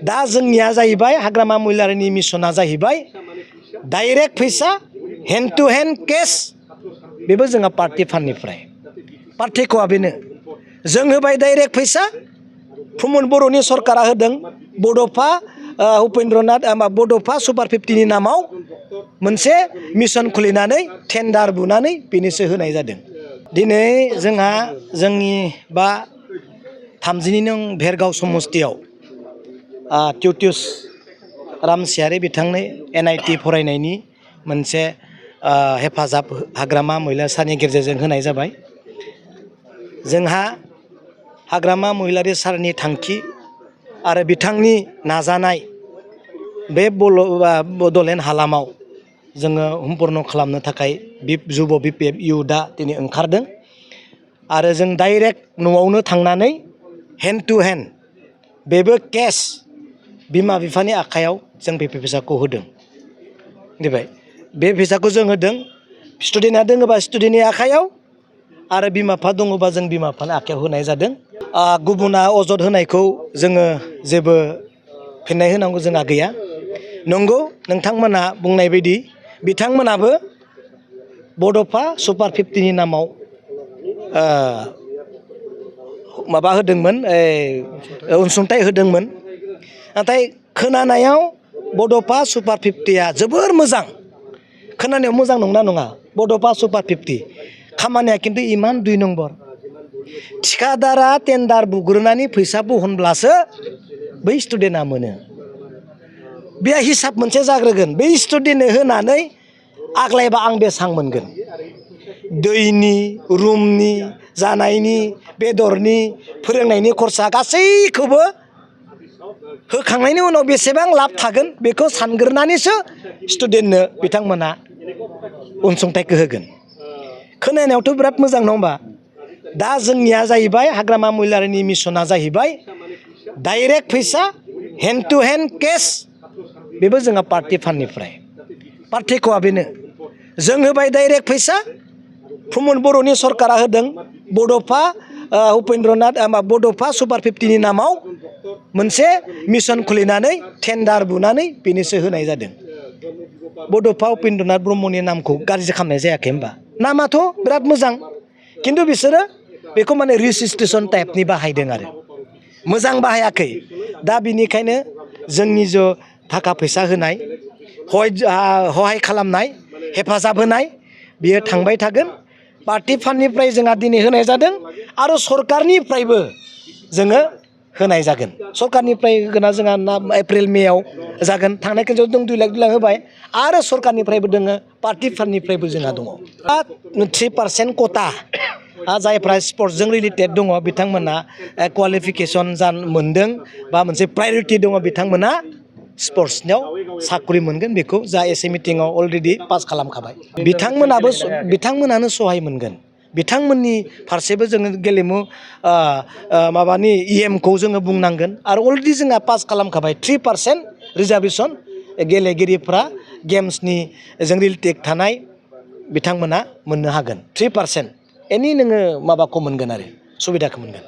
दा जोंनिया जाहैबाय हाग्रामा महिलारिनि मिसना जाहैबाय डाइरेक्ट फैसा हेन्ड टु हेन्ड केस बेबो जोंहा पार्टि फान्डनिफ्राय पार्थक्यआ बेनो जों होबाय डाइरेक्ट फैसा प्रमद बर'नि सरकारा होदों बड'फा उपेन्द्रनाथ बड'फा सुपार 50नि नामाव मोनसे मिसन खुलिनानै टेन्डार बुनानै बेनोसो होनाय जादों। दिनै जोंहा जोंनि बा 30 नं भेरगाव समस्तियाव टिउटिउस रामसियारि बिथांनो NIT फरायनायनि मोनसे हेफाजाब हाग्रामा महिला साननि गेजेरजों होनाय जाबाय। जोंहा हाग्रामा महिलारि सारनि थांखि आरो बिथांनि नाजानाय बे बड'लेण्ड हालामाव जोङो सम्पुर्ण खालामनो थाखाय जुब BPF इउथआ दिनै ओंखारदों आरो जों डाइरेक्ट न'आवनो थांनानै हेन्ड टु हेन्ड बेबो केस बिमा बिफानि आखायाव जों बे फैसाखौ होदों। देबाय बे फैसाखौ जों होदों स्टुडेन्टआ दङबा स्टुडेन्टनि आखायाव आरो बिमा बिफा दङबा जों बिमा बिफानि आखायाव होनाय जादों। गुबुना अजद होनायखौ जोङो जेबो फिननाय होनांगौ जोंहा गैया। नंगौ नोंथांमोना बुंनाय बायदि बिथांमोनाबो बड'फा सुपार 50नि नामाव माबा होदोंमोन अनसुंथाइ होदोंमोन। नाथाय खोनानायाव बड'फा सुपार 50आ जोबोर मोजां खोनानायाव मोजां नंना नङा बड'फा सुपार 50 खामानिया खिन्थु इमान 2 नम्बर थिखादारा टेन्डार बुग्रोनानै फैसा बहनब्लासो बै स्टुडेन्टआ मोनो। बे हिसाब मोनसे जाग्रोगोन बै स्टुडेन्टनो होनानै आग्लायबा आं बेसां मोनगोन दैनि रुमनि जानायनि बेदरनि फोरोंनायनि खरसा गासैखौबो होखांनायनि उनाव बेसेबां लाब थागोन बेखौ सानग्रोनानैसो स्टुडेन्टनो बिथांमोना अनसुंथाइखौ होगोन। खोनानायावथ' बिराद मोजां नङा होमबा? दा जोंनिया जाहैबाय हाग्रामा महिलारिनि मिसना जाहैबाय डाइरेक्ट फैसा हेन्ड टु हेन्ड केस बेबो जोंहा पार्टि फान्डनिफ्राय पार्थक्यआ बेनो जों होबाय डाइरेक्ट फैसा प्रमद बर'नि सरकारा होदों बड'फा उपेन्द्रनाथ बड'फा सुपार 50नि नामाव मोनसे मिसन खुलिनानै टेन्डार बुनानै बेनोसो होनाय जादों। बड'फा उपेन्द्रनाथ ब्रह्मनि नामखौ गाज्रि खालामनाय जायाखै होमबा? नामाथ' बिराद मोजां खिन्थु बिसोरो बेखौ माने रेजिस्ट्रेसन टाइपनि बाहायदों आरो मोजां बाहायाखै। दा बिनिखायनो जोंनि जो थाखा फैसा होनाय हहाय खालामनाय हेफाजाब होनाय बियो थांबाय थागोन। पार्टि फान्डनिफ्राय जोंहा दिनै होनाय जादों आरो सरकारनिफ्रायबो जोङो होनाय जागोन। सरकारनिफ्राय होगोना जोंहा एप्रिल मेआव जागोन। थांनाय खेबसेयाव जों 2 लाख होबाय आरो सरकारनिफ्रायबो दङ पार्टि फान्डनिफ्रायबो जोंहा दङ 3% कटा जायफ्रा स्पर्ट्सजों रिलेटेड दङ बिथांमोना क्वालिफिकेसन मोनदों बा मोनसे प्रायरिटि दङ बिथांमोना स्पर्ट्सनियाव साख्रि मोनगोन। बेखौ जा एसे मिटिङाव अलरेडि पास खालामखाबाय बिथांमोनानो सहाय मोनगोन। बिथांमोननि फारसेबो जोङो गेलेमु माबानि EMखौ जोङो बुंनांगोन आरो अलरेडि जोंहा पास खालामखाबाय 3% रिजार्भेसन गेलेगिरिफ्रा गेम्सनि जों रिलेटेड थानाय बिथांमोना मोननो हागोन 3% एनि नोङो माबाखौ मोनगोन आरो सुबिदाखौ मोनगोन।